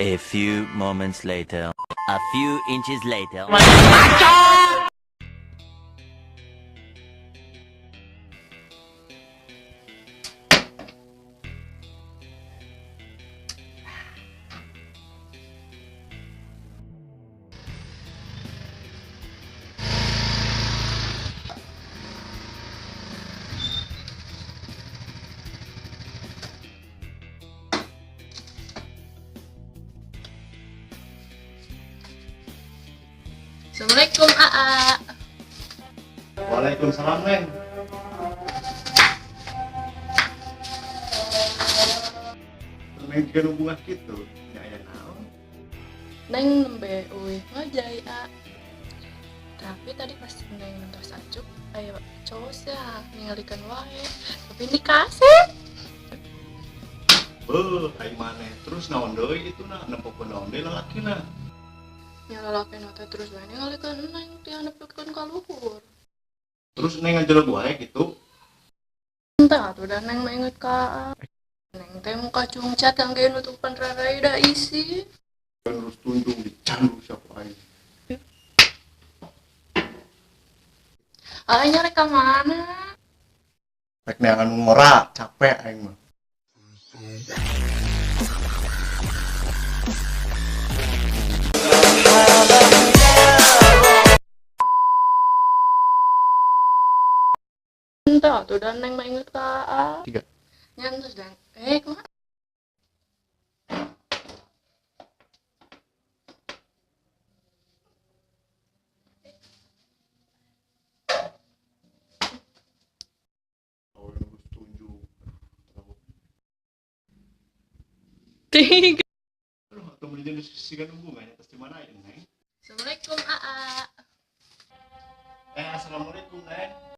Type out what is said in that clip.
A few moments later. A few inches later. Assalamualaikum, Aa. Waalaikumsalam, Neng. Neng juga hubungan gitu. Ya aya naon? Neng nembe uih ngojay, A. Tapi tadi pas Neng tos acuk, aya cowok sia ningalikeun wae. Tapi ini kasih. Beuh, ai maneh. Terus naon deui itu na? Nempokeun naon deui lalakina? Nya lalakina teh terus wae ningalikeun Neng ti handapkeun ka luhur. Terus Neng ngajelek wae gitu. Entah atuh da Neng mah inget ka A. Neng teh muka cungcat kangge nutupan rarai da isi. Terus tunjung dicandu siapa aing. Aing nyari ka mana? Rek neangan ngora, capek aing mah. Entah atuh da Neng mah inget ka A. Tiga. Nya terus dan kumaha? Tiga. Aduh, atau beli jenis sigan hubungannya pasti mana ya, Neng? Assalamualaikum, Aa. Assalamualaikum, Neng.